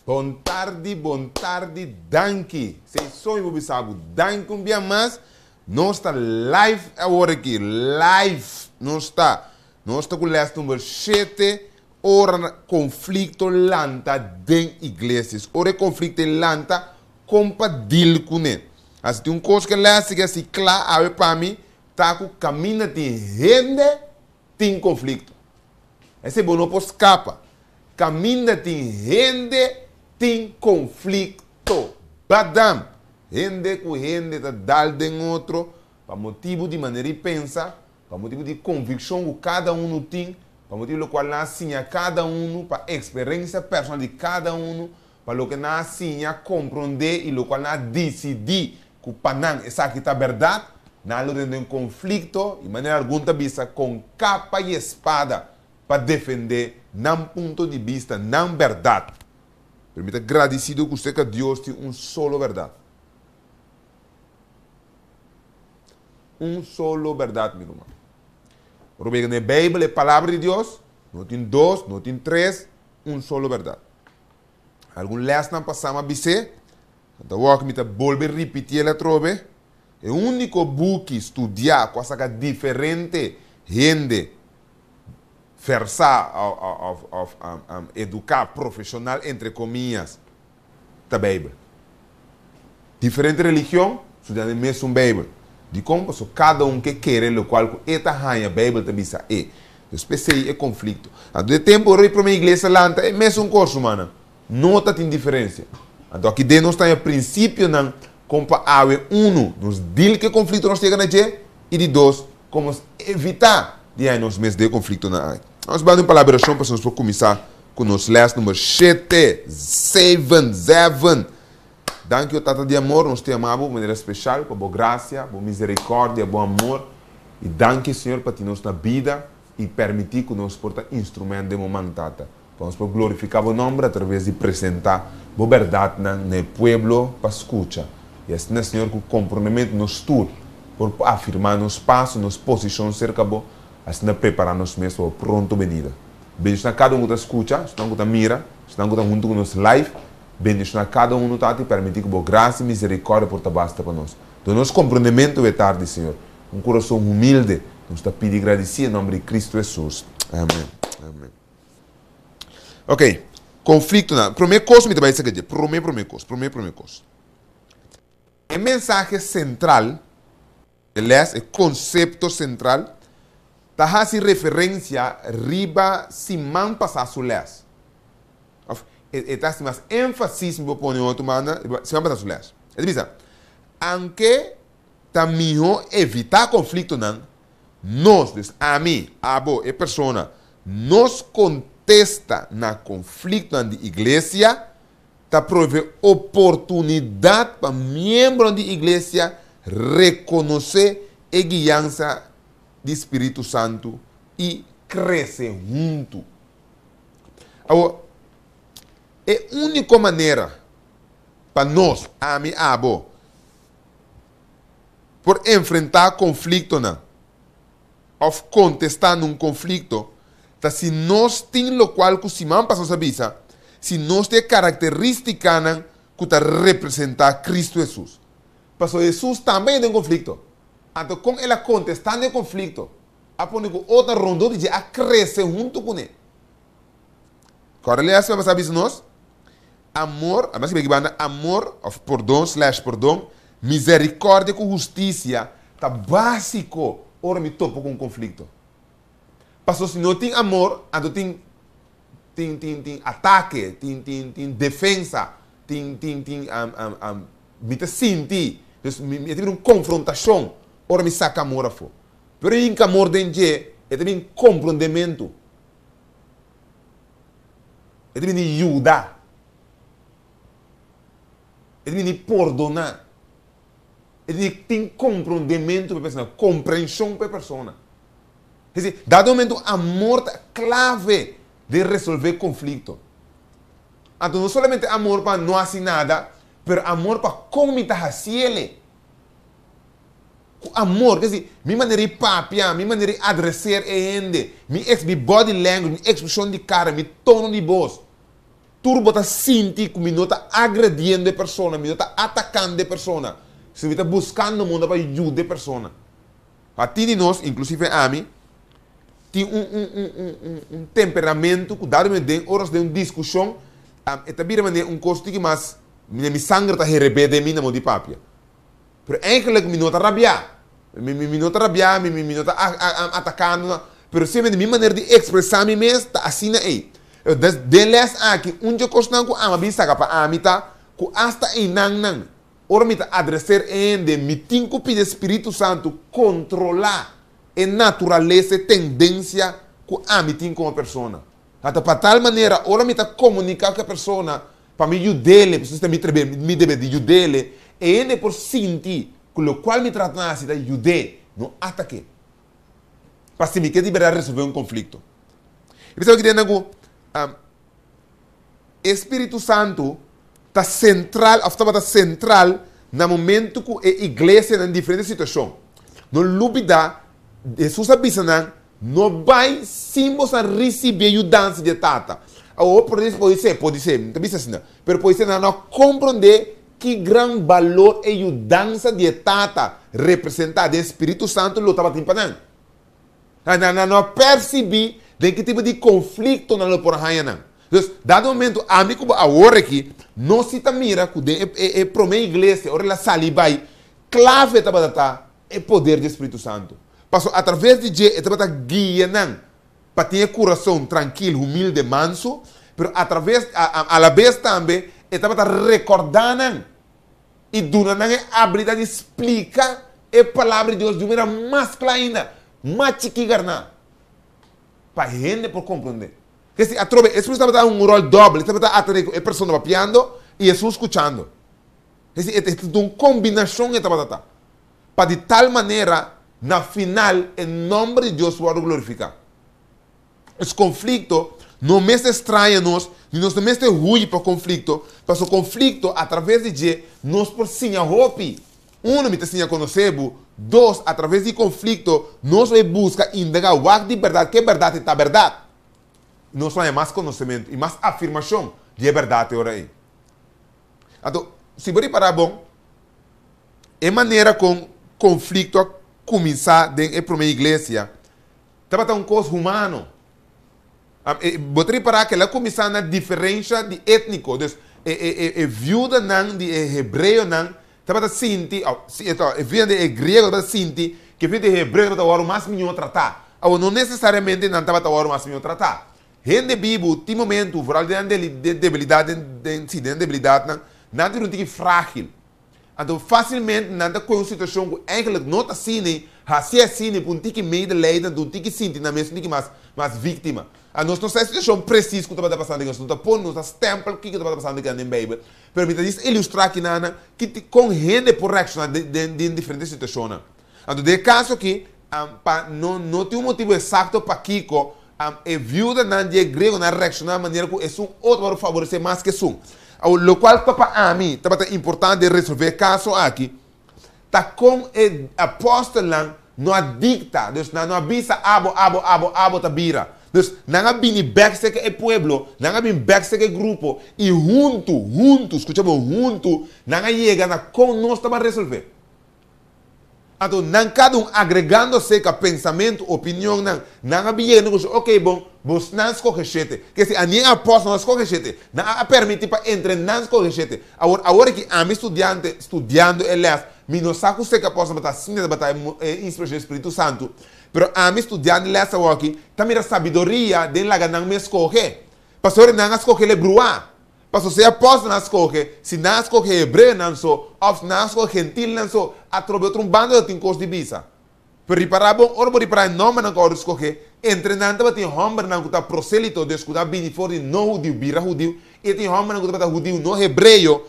Bon tardi, bon tardi, danki. Sei soy bo bisa bo danki un bia mas. Nos ta live awor aki, live nos ta. Nos ta ku les number shete, ora konflikto lanta den iglesias. Ora e konflikto e lanta, kon pa deal kuné. Asi tin un kos ku e les aki a si kla awe pa mi, ta ku kaminda tin hende tin konflikto. Esei bo no por skapa. Kaminda tin hende tin konflikto. Badam! Hende ku hende ta dal den otro pa motibu di manera di pensa, pa motibu di konvikshon ku kada unu tin, pa motibu lokual nan a siña kada unu, pa eksperensia personal di kada unu, pa loke nan a siña, komprondé i lokual nan a disidí ku pa nan esaki ta bèrdat, nan lo den den konflikto i manera algun ta bisa kon kapa i espada pa defendé nan punto di bista, nan bèrdat. Pero mi ta gradisido ku serka Dios tin un solo bèrdat. Un solo bèrdat, mi ruman. Ora bo yega na e Beibel, e Palabra di Dios, no tin dos, no tin tres, un solo bèrdat. Algun lèsnan pasá mi a bis'é, anto awor mi ta bolbe ripitié el atrobe, e úniko buki studiá ku a saka diferente hende versá òf òf eduká profeshonal entre komias ta Beibel. Diferente religion studiando e mesun Beibel. Dikon? Pasobra kada un ke kere lokual ku e ta haña Beibel ta bisa e. Dus p'esei e konflikto. Anto e tempu ora e promé iglesia lanta e mesun kos rumannan. No ta tin diferensia. Anto aki den nos ta haña prinsipionan kon pa awe unu nos dil ku e konflikto nos yega na dje i di dos kon nos evitá di haña nos mes den e konfliktonan aki. Nos banda un palabra di orashon pasobra nos por kuminsá ku nos lès number shete, seven, zeven. Danki o Tata di amor, nos ta yama bo manera special pa bo gracia, bo misericordia, bo amor. Y danki Señor pa tin nos na bida y permiti cu nos por ta instrument den bo man, Tata, pa nos por glorifica bo nomber a traves di presenta bo berdadnan na e pueblo pa scucha. Y asina Señor cu comprondemento nos tur por afirma nos paso, nos posicion cerca bo, asina prepara nos mes pa bo pronto benida. Bendiciona cada un cu ta scucha, esnan cu ta mira, esnan cu ta hunto cu nos live. Bendiciona cada uno, Tata, y permiti cu Bo gracia y misericordia por ta basta pa nos. Duna nos comprendemento e tardi, Señor. Un curason humilde, nos ta pidi y gradici en nomber di Cristo Jesus. Amen. Amen. Ok, conflictonan. Prome cos mi ta bay saca dje. Prome, prome cos. Prome, prome cos. E mensahe central. E les, e konsepto sentral, ta hasi referensia riba siman pasá su les. Òf, e ta hasi mas énfasis, mi por pone otro banda, riba siman pasá su les. E ta bisa, Anke ta mihó evitá konfliktonan, nos, dus ami, abo, e persona, nos kontesta na konfliktonan di iglesia ta provee oportunidat pa miembronan di Iglesia rekonosé e guiansa di Spiritu Santu i krese huntu. Awor, e úniko manera pa nos, ami, abo, por enfrentá konfliktonan òf kontestá na un konflikto ta si nos tin lokual ku siman pasá nos a bisa, si nos tin e karakterístikanan ku ta representá Kristu Hesus. Pasobra Hesus tambe a den konflikto. Anto kon el a kontestá na e konflikto? A pone ku otro rondó di dje a krese huntu kuné. Kòrda lei a siman pasá a bisa nos, Amor, a mester bira banda, amor, òf pordon slash pordon, mizerikòrdia ku hustisia ta básiko ora mi topa ku un konflikto. Pasobra si no tin amor, anto tin tin tin tin atake, tin tin tin defensa, tin tin tin mi ta sinti, dus mi e ta bira un konfrontashon ora mi saka amor afó. Pero hinka amor den dje, e ta bin komprondementu. E ta bini yuda. E ta bini pordoná. E ta bini tin komprondementu pa e persona, komprenshon pa e persona. Es decir, dado momento amor ta clave den resolve conflicto. Anto no solamente amor pa no haci nada, pero amor pa con mi ta haciele. Cu amor, es decir, mi manera di papia, mi manera di adreser e hende, mi ex, mi body language, mi expresion di cara, mi tono di voz. Tur bo ta sinti ku mi no ta agrediendo e persona, mi no ta atakando e persona, sino mi ta buskando moda pa yuda e persona. A tin di nos, inklusive ami, tin un un un un un un temperamentu ku dado momento den ora nos den un diskushon, e ta bira manera un kos tiki mas, mi sanger ta herebé den mi na moda di papia. Pero eigenlijk mi no ta rabiá. Mi mi no ta rabiá, mi mi no ta atakando no. Pero simplemente mi manera di ekspresá mi mes ta asina ei. Dus den lès aki un dje kosnan ku ami a bin saka pa ami ta ku asta einan nan ora mi ta adreser e hende mi tin ku pidi e Spiritu Santu kontrolá e naturalesa, e tendensia ku ami tin komo persona. Anto pa tal manera ora mi ta komuniká ku e persona Pa mi yud'ele, pasobra si ta mi trab'é, mi debe di yud'ele, e hende por sinti ku lokual mi trata na hasi ta yud'é, no atak'é. Pa si mi ke di bèrdat resolvé un konflikto. I mi sabi kende ku e Spiritu Santu ta sentral òf tabata sentral na momentu ku e iglesia na diferente situashon. No lubidá, Hesus a bisa nan, No bai sin bo sa risibí e yudansa di e Tata. Awor, por podi ser, podi ser, mi ta bisa asina, pero podi ser nan no a komprondé ki gran balor e yudansa di e Tata representá den e Spiritu Santu lo tabatin pa nan. Nan nan no a persibí den ki tipo di konflikto nan lo por a haña nan. Dus, dado momento, ami ku bo awor aki, nos si ta mira ku den e e e promé iglesia, ora el a sali bai, klave tabata ta e poder di e Spiritu Santu. Pasobra atraves di dje e tabata guia nan pa tin e kurason trankil, humilde, mansu, pero atraves, alabes tambe e tabata rekordá nan i duna nan e abilidat di splika e Palabra di Dios di un manera mas kla ainda, mas chikí garná, pa hende por komprondé. Kesi, atrobe, e Spiritu tabata un ròl dòbel, e tabata atendé ku e persona papiando i esun skuchando. Kesi, e ta un kombinashon e tabata ta. pa di tal manera na final e nòmber di Dios wòrdu glorifiká. Es konflikto no mester straña nos, ni nos no mester hui pa konflikto, pasobra konflikto atraves di dje nos por siña hopi. Uno, mi ta siña konosé bo. Dos, atraves di konflikto nos lo e buska indagá wak di bèrdat ke bèrdat e ta bèrdat. Nos lo haña mas konosementu i mas afirmashon di e bèrdat e ora ei. Anto, si bo ripará bon, E manera kon konflikto a kuminsá den e promé iglesia tabata un kos humano. Bo ta ripará ku el a kuminsá na diferensha di étniko. Dus, e viudanan di e hebreonan tabata sinti, e viudanan di e griego tabata sinti ku e viuda di e hebreo tabata wòrdu mas mihó tratá. Awor, no nesesariamente nan tabata wòrdu mas mihó tratá. Hende bibu tin momentu, foral den nan debilidat, sí, den nan debilidatnan, nan ta bira un tiki frágil. Anto fásilmente nan ta kohe un situashon ku eigenlijk no ta asina, hasi asina ku un tiki medelijden, anto un tiki sinti nan mes un tiki mas mas víktima. A Nos no sa e situashon presis ku tabata pasando aki, nos no ta pone, nos ta stèmpel kiko tabata pasando aki den Beibel, pero mi ta djis ilustrá kinanan ki kon hende por reakshoná den den diferente situashonnan. Anto den e kaso aki, pa no no tin un motibu eksakto pakiko E viudanan di e griegonan a reakshoná manera ku esun otro tabata faboresé mas ku esun. Awor, lokual ta pa ami tabata importante den resolvé e kaso aki, ta kon e apòstelnan no a dikta, dus nan no a bisa abo, abo, abo, abo ta bira. Dus, nan a bini bèk serka e pueblo, nan a bin bèk serka e grupo, i huntu, huntu, skucha bon, huntu, nan a yega na kon nos ta ban resolvé. Anto nan kada un agregando aserka pensamentu, opinionnan, nan a bin yega na konklushon, ok bon, bosnan skohe shete. Ke si a ni e apòstelnan a skohe shete, nan a permití pa entre nan skohe shete. Awor, awor aki ami studiante, studiando e lès, mi no sa ku seka apòstelnan tabata asina tabata e inspirashon di Spiritu Santu, pero ami studiando e lès awoki, ta mira sabiduria den laga nan mes skohe. Pasobra nan a skohe lebruá. Pasobra si e apòstelnan a skohe, si nan a skohe hebreonan so òf si nan a skohe gentilnan so, atrobe otro un banda lo tin kos di bisa. Pero ripará bon, ora bo ripará e nòmbernan ku a wòrdu skohé, entre nan tabatin hòmbernan ku ta prosélito, dus ku ta bini for di no hudiu bira hudiu, i tin hòmbernan ku tabata hudiu no hebreo,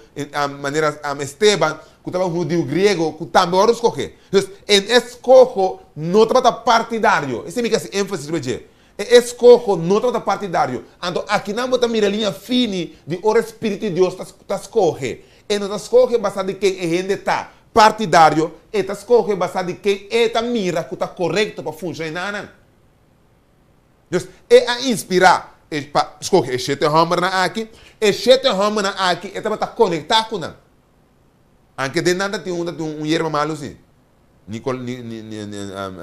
manera Esteban, ku tabata un hudiu griego, ku tambe wòrdu skohé. Dus, e eskoho no tabata partidario. Esei mi ke hasi énfasis riba dje. E eskoho no tabata partidario. Anto akinan bo ta mira liña fini di ora e Spiritu di Dios ta ta skohe. E no ta skohe basá di ken e hende ta, partidario, e ta skohe basá di ken e ta mira ku ta korekto pa funshoná nan. Dus, e a inspirá. e pa skohe e shete hòmbernan aki. E shete hòmbernan aki e tabata konektá ku nan. Anke den nan ta tin un ta tin un yerba malu si. Nicol ni ni ni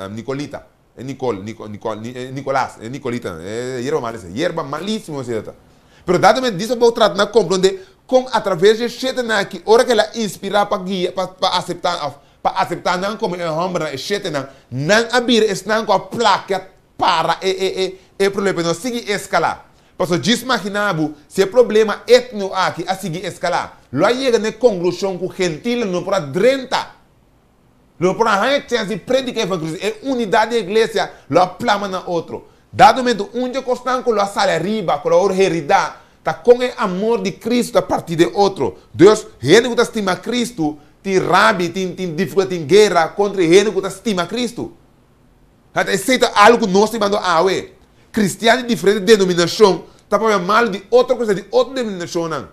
Nicolita. E Nicol Nico Nicol e Nicolas e Nicolita nan. E yerba malu esei. Yerba malísimo esei ta. Pero dado momento dios a bo trata na komprondé kon atraves di e shetenan aki ora ku el a inspirá pa guia pa pa aseptá òf pa aseptá nan komo e hòmbernan e shetenan nan a bira esnan ku a plakia para e e e e problema pa no sigui eskalá. Pasobra djis maginá bo si e problema etnio aki a sigui eskalá, lo a yega na e konklushon ku gentilnan no por a drenta, lo no por a haña chèns di prediká evangelio, e unidat di e iglesia lo a plama na otro. Dado momento un dje kosnan ku lo a sali ariba, ku lo a wòrdu heridá, ta kon e amor di Kristu ta partí den otro. Dus, hende ku ta stima Kristu tin rabi, tin tin difikultat, tin guera kontra e hende ku ta stima Kristu. Ta esei ta algu ku nos ta hibando awe. Kristian di diferente denominashon ta papia malu di otro kristian di otro denominashonnan.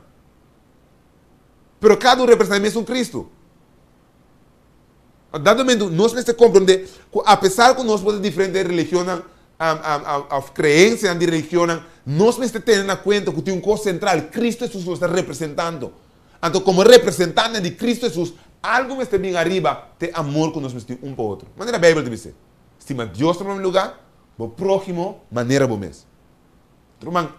Pero kada un representá e mesun Kristu. Na dado momento nos mester komprondé ku apesar ku nos por ta diferente religionnan òf kreensianan di religionnan, nos mester tene na kuenta ku tin un kos sentral, Kristu Hesus nos ta representando. Anto komo representantenan di Kristu Hesus, algu mester bin ariba ta e amor ku nos mester tin un pa otro. Manera Beibel ta bis'é, Stima Dios na promé lugá, bo próhimo manera bo mes. Ruman,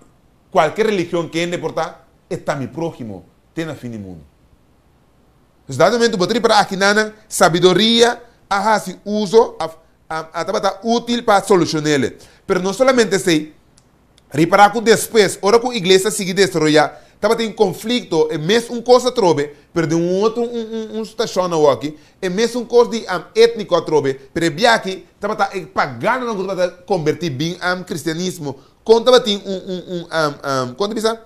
kualke religion kende por ta, e ta mi próhimo te na fin di mundu. Dus dado momento bo ta ripará akinanan, sabiduria a hasi uso òf a tabata útil pa solushon'é. Pero no solamente esei, Ripará ku despues, ora ku iglesia a sigui desaroyá, tabatin konflikto, e mes un kos atrobe, pero den un otro un un un stashon awoki, e mes un kos di étniko atrobe, pero e biaha tabata e paganonan ku tabata kombertí bin kristianismo, kon tabatin un un un kon ta bisa?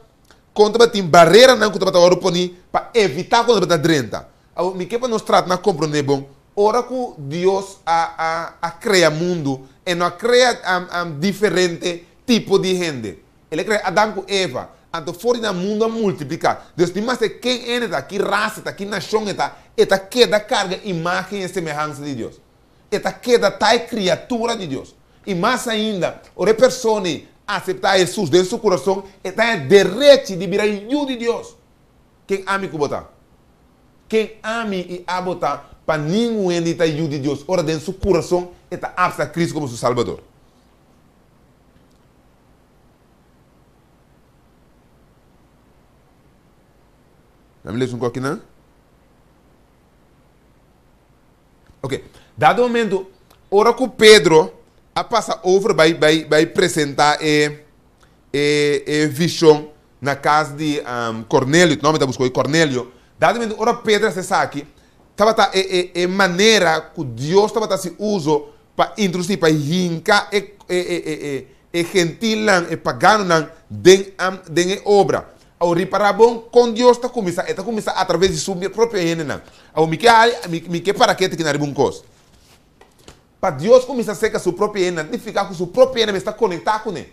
Kon tabatin bareranan ku tabata wòrdu poní pa evitá ku nan tabata drenta. Awor, mi ke pa nos trata na komprondé bon, ora ku Dios a a a krea mundu, e no a krea diferente tipo di hende. El a krea Adam ku Eva, anto for di nan mundu a multipliká. Dios tin maske ken hende ta, ki rasa ta, ki nashon e ta, e ta keda karga imágen i e semehansa di Dios. E ta keda ta e kriatura di Dios. I mas ainda, ora e persona ei aseptá Hesus den su kurason, e ta haña derechi di bira yu di Dios. Ken ami ku bo ta? Ken ami i abo ta pa ningun hende ta yu di Dios ora den su kurason e ta apsa Kristu komo su Salbador? Dame lesa un kos akinan. Ok, dado momento, ora ku Pedro a pasa over bai bai bai presenta e e e vishon na kas di Cornelio, no mi ta buska hoy Cornelio, dado momento ora Pedro a hasi esaki, tabata e e e manera ku Dios tabata hasi uso pa introdusi, pa hinka e e e e e gentilnan, e paganonan den den e obra. Awor ripará bon kon Dios ta kuminsá, e ta kuminsá atraves di su propio hendenan. Awor mi ke mi ke para kete kina riba un kos. Pa Dios kuminsá seka su propio hendenan, ta nifiká ku su propio hende mester ta konektá kuné.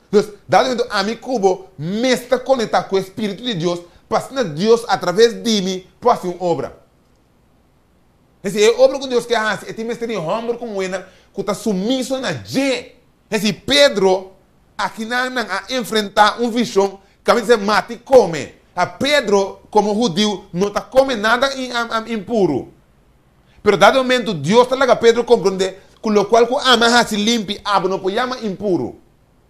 Dus, dado momento ami ku bo mester konektá ku e Spiritu di Dios pa asina Dios atraves di mi por hasi un obra. Es decir, e obra ku Dios ke hasi, e tin mester di hòmber ku muhénan ku ta sumiso na dje. Es decir, Pedro, akinan nan a enfrentá un vishon kaminda ta bisa mata i kome. A Pedro, komo hudiu, no ta kome nada impuru. Pero dado momento Dios ta laga Pedro komprondé ku lokual ku ami a hasi limpi, abo no por yama impuru.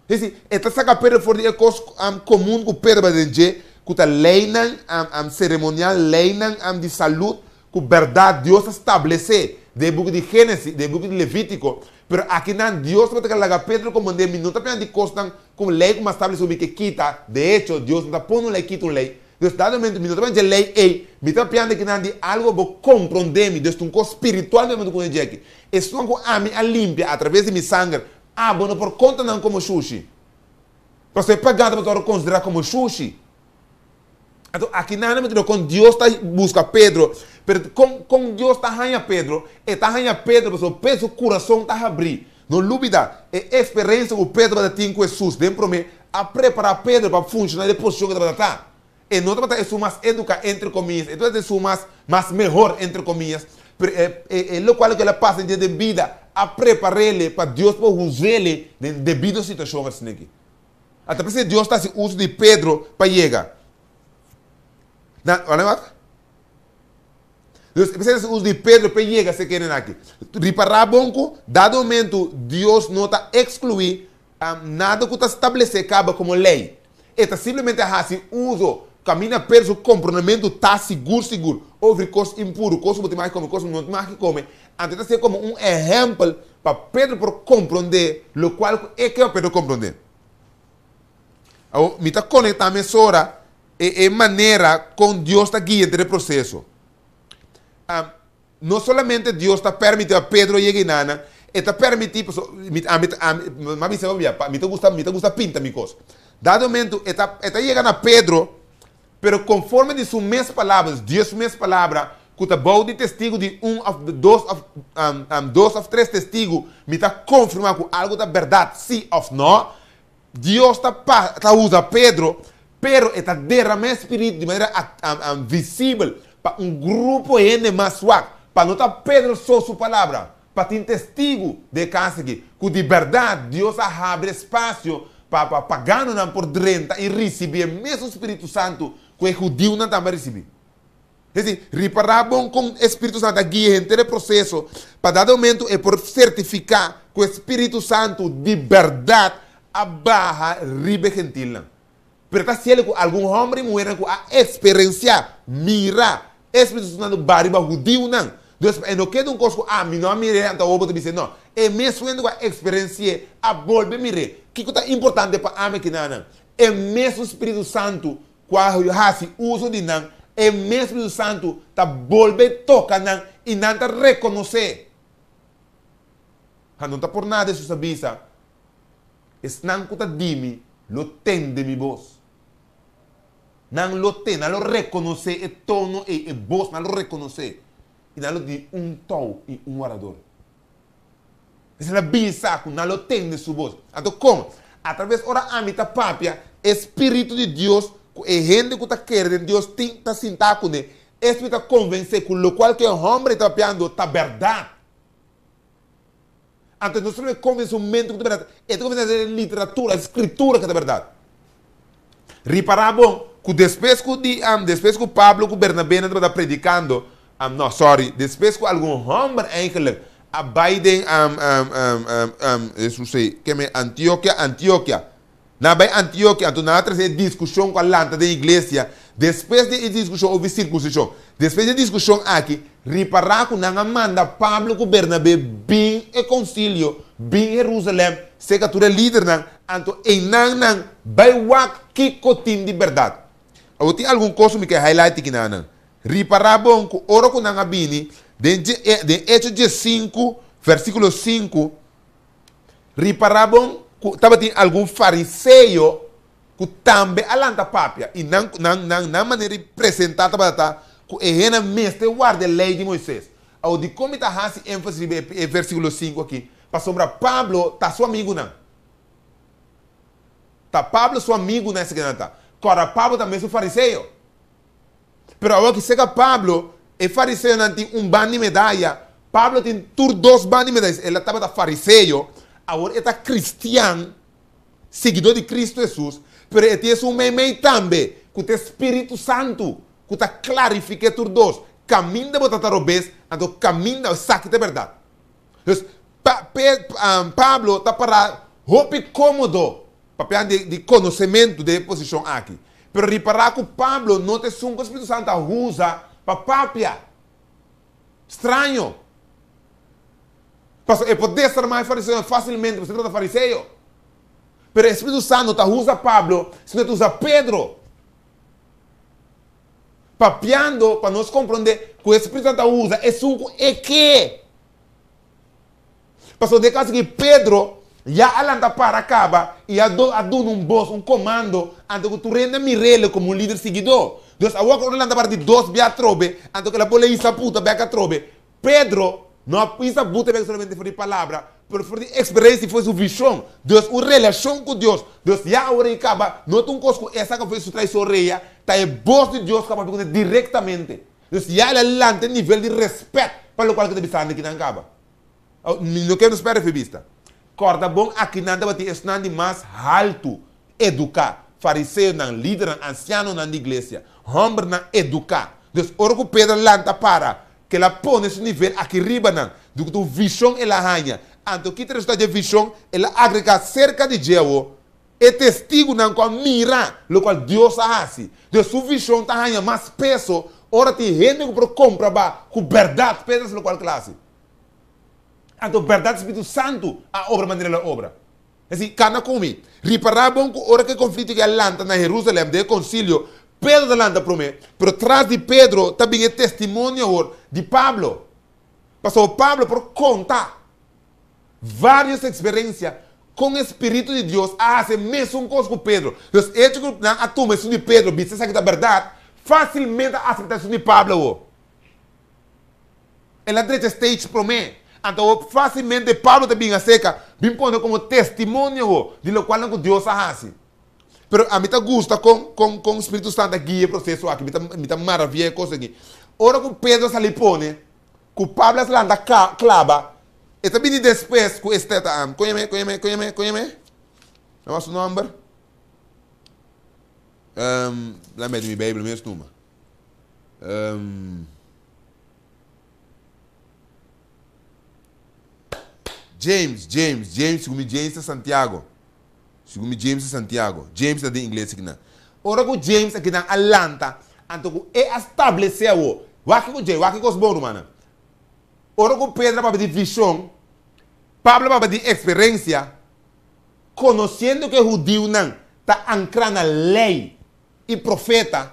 Es decir, e ta saka Pedro for di e kos komun ku Pedro tabata den dje, ku ta leinan seremonial, leinan di salud, ku bèrdat Dios a stablesé den e buki di Génesis, den e buki di Levítiko. Pero akinan Dios tabata ke laga Pedro komprondé, Mi no ta pena di kosnan ku lei ku mi a stablesé ku mi ke kita. De echo, Dios no ta pone un lei kita un lei. Dus dado momento mi no ta papia dje lei ei, mi ta papiando akinan di algo bo komprondé mi. Dus ta un kos spiritual mi ta papia ku dje aki. Esun ku ami a limpia atraves di mi sanger, abo no por konta nan komo shushi. Pasobra e pagano tabata wòrdu konsiderá komo shushi. Anto akinan mi ta mira kon Dios ta buska Pedro, pero kon kon Dios ta haña Pedro? E ta haña Pedro pasobra Pedro su kurason ta habrí. No lubida, e eksperensia ku Pedro tabata tin ku Hesus den promé a prepará Pedro pa funshoná den e posishon ku e tabata ta. E no tabata esun mas eduká, entre komiyas, e tabata esun mas mas mehor, entre komiyas, pero e e e lokual ku el a pasa den dje den bida. a prepar'ele pa Dios por us'ele den debido situashon asin'aki. Ata p'esei Dios ta hasi uso di Pedro pa yega na, wak wak. Dus p'esei ta hasi uso di Pedro pa e yega sekenenan aki. Ripará bon ku dado momentu Dios no ta ekskluí nada ku ta stablesé kaba komo lei. E ta simplemente hasi uso kaminda Pedro su komprondementu ta sigur sigur over kos impuru, kos ku bo tin mag di kome, kos ku bo no tin mag di kome. Anto e ta ser komo un ehèmpel pa Pedro por komprondé lokual ku e ke pa Pedro komprondé. Awor, mi ta konektá mesora e e manera kon Dios ta guia henter e proseso. No solamente Dios ta permití pa Pedro yega einan, e ta permití, pasobra mi ami ami mi a bisa bo mi ta gusta mi ta gusta pinta mi kos. Dado momento e ta e ta yega na Pedro, pero konforme di su mes palabra, Dios su mes palabra, ku ta bou di testigu di un òf dos òf dos òf tres testigu, mi ta konfirmá ku algu ta bèrdat, sí òf nò. Dios ta pa ta usa Pedro, pero e ta derama e spiritu di manera visibel pa un grupo hende mas swak, pa no ta Pedro so su palabra, pa tin testigu den e kas aki ku di bèrdat Dios a habri espasio pa pa paganonan por drenta i risibí e mesun Spiritu Santu ku e hudiunan tambe a risibí. Es decir, ripará bon kon e Spiritu Santu a guia henter e proseso pa dado momento e por sertifiká ku e Spiritu Santu di bèrdat a baha riba e gentilnan. Pero ta siel ku algun hòmber i muhernan ku a eksperensiá, mira, e Spiritu Santu baha riba hudiunan. Dus pa e no keda un kos ku ami no a mir'é, anto awor bo ta bis'é. No, e mes hende ku a eksperensi'é a bolbe mir'é. Kiko ta importante pa ami kinanan? E mesun Spiritu Santu ku a hasi uso di nan, e mes Spiritu Santu ta bolbe toka nan i nan ta rekonosé. Ha no ta por nada Hesus a bisa, Esnan ku ta di mi lo tende mi bos. Nan lo tende, nan lo rekonosé e tono ei, e bos, nan lo rekonosé. I nan lo di un tou i un wardador. Esei ta bisa ku nan lo tende su bos. Anto kon? Atraves ora ami ta papia, e Spiritu di Dios ku e hende ku ta kere den Dios tin ta sintá kuné. E Spiritu ta konvensé ku lokual ku e hòmber ei ta papiando ta bèrdat. Anto no solamente konvensé su mente ku ta bèrdat, e ta konvensé e literatura, e skritura ku ta bèrdat. Ripará bon ku despues ku di despues ku Pablo ku Bernabé nan tabata predikando, no sorry, despues ku algun hòmber eigenlik a bai den Hesus ei, keme Antiokia, Antiokia. Nan a bai Antiokia, anto nan a trese e diskushon ku a lanta den iglesia. Despues di e diskushon over sirkunsishon, despues di e diskushon aki, ripará ku nan a manda Pablo ku Bernabé bin e konsilio, bin Herusalèm, serka tur e lidernan, anto einan nan bai wak kiko tin di bèrdat. Awor tin algun kos ku mi ke highlight aki nan. Ripará bon ku ora ku nan a bini, den den Echo diesinku, versíkulo sinku, Ripará bon ku tabatin algun fariseo ku tambe a lanta papia, i nan nan nan nan manera di presentá tabata ta ku e hendenan mester warda e Lei di Moisés. Awor, dikon mi ta hasi énfasis riba e e versíkulo sinku akí? Pasobra Pablo ta su amigunan. Ta Pablo su amigunan esakinan ta. Kòrda, Pablo ta mesun fariseo. Pero awor ki seka Pablo, e fariseonan tin un ban di medaya, Pablo tin tur dos ban di medaya. El a tabata fariseo, awor e ta kristian, siguidó di Kristu Hesus, pero e tin esun meimei tambe, ku ta e Spiritu Santu, ku ta klarifik'é tur dos. Kaminda bo ta ta robes, anto kaminda esaki ta e bèrdat. Dus, pa, pe, Pablo ta pará hopi kómodo Papian di di konosementu den e posishon aki. Pero ripará ku Pablo no ta esun ku e Spiritu Santu a usa pa papia. Straño. Pasobra e por desarmá e fariseonan fásilmente pasobra e tabata fariseo. Pero e Spiritu Santu no ta usa Pablo, sino e ta usa Pedro. Papiando pa nos komprondé ku e Spiritu Santu ta usa esun ku e ke. Pasobra den e kaso aki Pedro ya a lanta para kaba i a a duna un bos, un komando, anto ku tur hende a mir'el komo un lider siguidó. Dus awor ku el a lanta para di dos bia atrobe, anto ku el a por hisa puta bèk atrobe. Pedro no a hisa buta bèk solamente for di palabra, pero for di eksperensia i for di su vishon. Dus un relashon ku Dios. Dus ya awor ei kaba, no ta un kos ku e saka for di su tra'i su orea, ta e bos di Dios ku a papia ku ne direktamente. Dus ya el a lanta e nivel di rèspèt pa lokual ku ta bisando kinan kaba. Mi no ke nos pèrdè fe bista. Kòrda bon akinan tabatin esnan di mas haltu eduká, fariseonan, lidernan, ansianonan di iglesia, hòmbernan eduká. Dus ora ku Pedro a lanta para, ku el a pone su nivel aki riba nan, di ku ta un vishon el a haña. Anto ki ta resultado di e vishon? El a agregá serka di dje awor e testigunan ku a mira lokual Dios a hasi. Dus su vishon ta haña mas peso ora tin hende ku por komprobá ku bèrdat Pedro a hasi lokual ku el a hasi. Anto bèrdat Spiritu Santu a obra manera el a obra. Es di, kana ku mi. Ripará bon ku ora ku e konflikto aki a lanta na Herusalèm den e konsilio, Pedro ta lanta promé, pero tras di Pedro ta bin e testimonio awor di Pablo. Pasobra Pablo por konta vários eksperensia kon e spiritu di Dios a hasi e mesun kos ku Pedro. Dus e echo ku nan a tuma esun di Pedro bisa esaki ta bèrdat, fásilmente a aseptá esun di Pablo awor. El a drecha stage promé. Anto awor fásilmente Pablo ta bin aserka, bin pone komo testimonio awor di lokualnan ku Dios a hasi. Pero ami ta gusta kon kon kon Spiritu Santu a guia e proseso aki. Mi ta mi ta maravia e kos aki. Ora ku Pedro a sali pone ku Pablo a lanta ka klaba, e ta bini despues ku este ta kon yam'é kon yam'é kon yam'é kon yam'é? Nan su nòmber? Laat mi mi Beibel mes numa. James, James, James, segun mi James ta Santiago. Segun mi James ta Santiago. James ta den ingles akinan. Ora ku James akinan a lanta, anto ku e a stablesé awor. Wak kiko James, wak ki kos bon rumannan. Ora ku Pedro a papia di vishon, Pablo a papia di eksperensia, konosiendo ku e hudiunan ta ankrá na lei i profeta,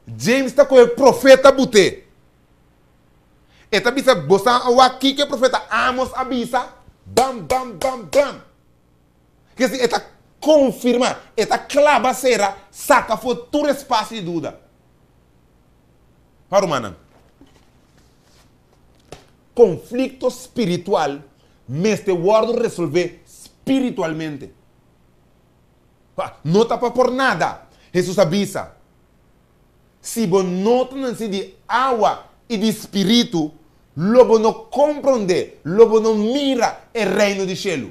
James ta kohe profeta but'é. E ta bisa, Bo sa a wak kiko e profeta Amos a bisa? Bam, bam, bam, bam. Ke si e ta konfirmá, e ta klaba sera, saka afó tur espasio di duda. Pa rumannan, konflikto spiritual mester wòrdu resolvé spiritualmente. Pa, no ta pa por nada. Hesus a bisa, Si bo no ta nací di awa i di spiritu, lo bo no komprondé, lo bo no mira e Reino di shelu.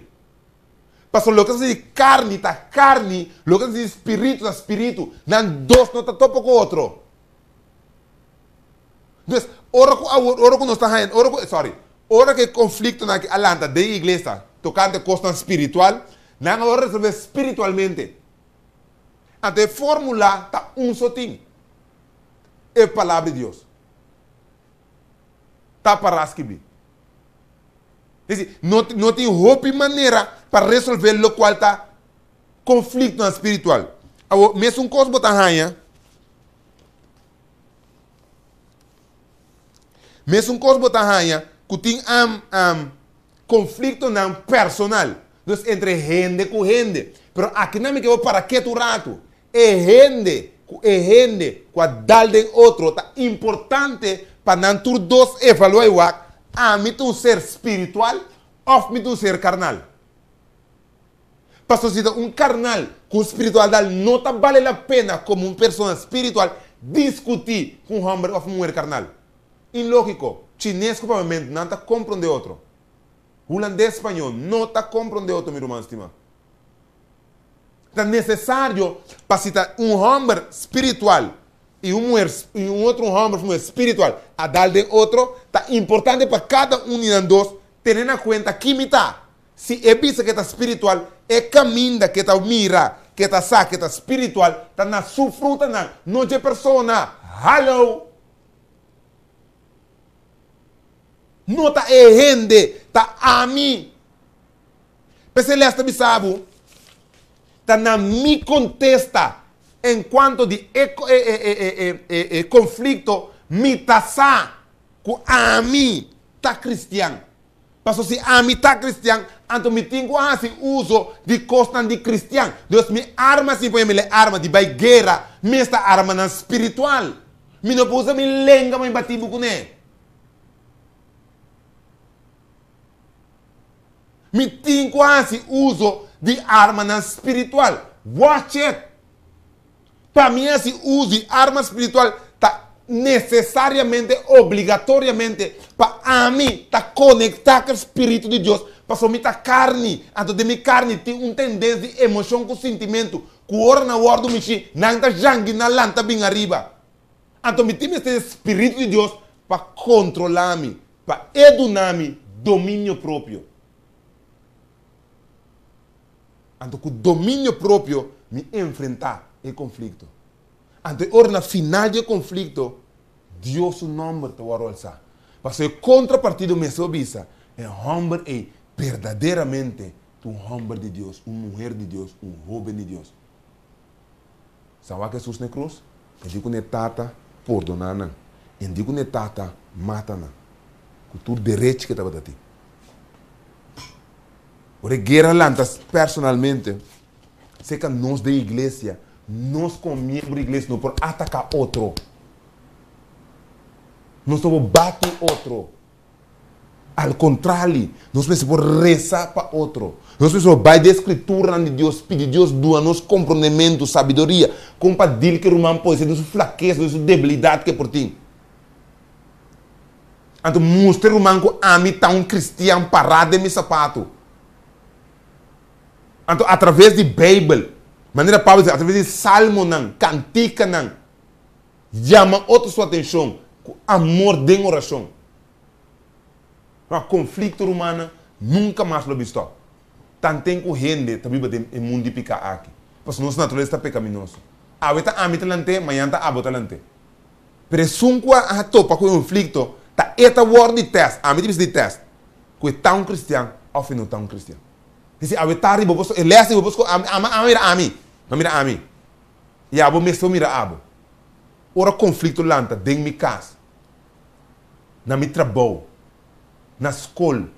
Pasobra loke ta nací di karni ta karni, loke ta nací di spiritu ta spiritu. Nan dos no ta topa ku otro. Dus, ora ku awor, ora ku nos ta haña, ora ku, sorry, ora ku e konfliktonan aki a lanta den iglesia tokante kosnan spiritual, Nan a wòrdu resolvé spiritualmente. Anto e fórmula ta un so tin, e Palabra di Dios. Ta pará skibí. Es decir, no, no tin hopi manera pa resolvé lokual ta konfliktonan spiritual. Awor, mesun kos bo ta haña, mesun kos bo ta haña ku tin Konfliktonan personal, dus entre hende ku hende. Pero akinan mi ke bo para ketu un ratu. E hende ku e hende ku a dal den otro ta importante pa nan tur dos evaluá i wak, ami ta un ser spiritual òf mi ta un ser karnal? Pasobra si ta un karnal ku un spiritual dal no ta bale la pena komo un persona spiritual diskutí ku un hòmber òf un muher karnal. Inlógiko, chines ku papiamentu nan ta komprondé otro. Hulandes spañó no ta komprondé otro mi ruman stimá. Ta nesesario pa si ta un hòmber spiritual i un muher i un otro un hòmber òf muher spiritual a dal den otro, ta importante pa kada un di nan dos tene na kuenta ki mi ta. Si e bisa ku e ta spiritual, e kaminda ku e ta mira, ku e ta sa ku e ta spiritual ta na su frutanan, no dje persona. Hallo! No ta e hende, ta ami. P'esei les ta bisa bo, ta na mi kontesta en kuanto di e e konflikto, mi ta sa ku ami ta kristian. Pasobra si ami ta kristian, anto mi tin ku hasi uso di kosnan di kristian. Dus mi arma, si mi pone mi le arma di bai guera, mi esta armanan spiritual. Mi no por usa mi lenga pa mi bati bo kuné. Mi tin ku hasi uso di armanan spiritual. Watch it! Pa mi hasi uso di arma spiritual ta. nesesariamente, obligatoriamente, pa ami ta konektá ku e Spiritu di Dios, pasobra mi ta karni, anto den mi karni tin un tendens di emoshon ku sintimentu, ku ora nan wòrdu mishí, nan ta jangi, nan lanta bin ariba. Anto mi tin mester e Spiritu di Dios pa kontrolá mi, pa e duna mi dominio propio. Anto ku dominio propio mi enfrentá e konflikto. Anto e ora na final di e konflikto, Dios su nòmber ta wòrdu alsá. Pasobra e kontrapartido mester a bisa, E hòmber ei berdaderamente ta un hòmber di Dios, un muher di Dios, un hóben di Dios. Sa wak Hesus na e krus? E di ku na e Tata, Pordoná nan. E di ku na e Tata, Mata nan. Ku tur derechi ku e tabata tin. Ora e guera lanta personalmente, seka nos den iglesia, nos komo miembro di iglesia no por ataká otro. Nos no por bati otro. Al kontrali, nos mester por resa pa otro. Nos mester por bai den e Skrituranan di Dios, pidi Dios duna nos komprondementu, sabiduria, kon pa dil ku e ruman pode ser den su flakesa, den su debilidat ku e por tin. Anto mustra e ruman ku ami ta un kristian pará den mi sapatu. Anto atraves di Beibel, manera Pablo a bisa, atraves di salmonan, kantikanan, Yama otro su atencion cu amor den oracion. Ma conflicto rumannan nunca mas lo bistò. Tanten cu hende ta biba den e mundo di pica aki. Pasobra nos naturalesa ta pecaminoso. Awe ta ami ta lant'é, mañan ta abo ta lant'é. Pero esun cu a topa cu e conflicto, ta e ta wòrdu di tèst, ami ta bisa di tèst, cu e ta un cristian of e no ta un cristian. Disi awe ta riba bo e lès riba bo sco, ami, ami mira ami, mi a mira ami. I abo mester mira abo. Ora konflikto lanta den mi kas, na mi trabou, na skol,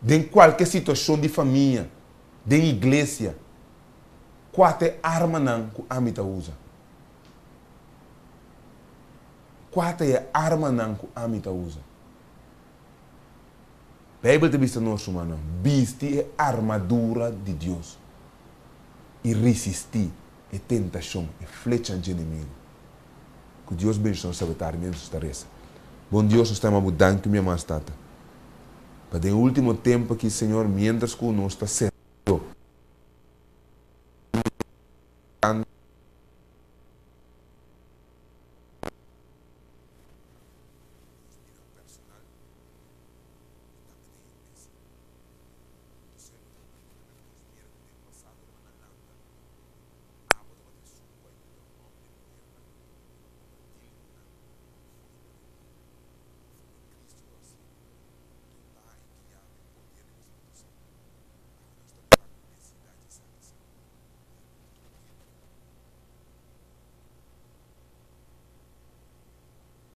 den kualke situashon di famia, den iglesia, kua ta e armanan ku ami ta usa? Kua ta e armanan ku ami ta usa? Beibel ta bisa nos, rumannan, bisti e armadura di Dios i risistí e tentashon, e flechan dje enemigu. Ku Dios bendishon nos tabata miéntras nos ta resa. Bon Dios, nos ta yama Bo danki un bia mas, Tata, pa den e último tempu aki, Señor, miéntras ku nos ta.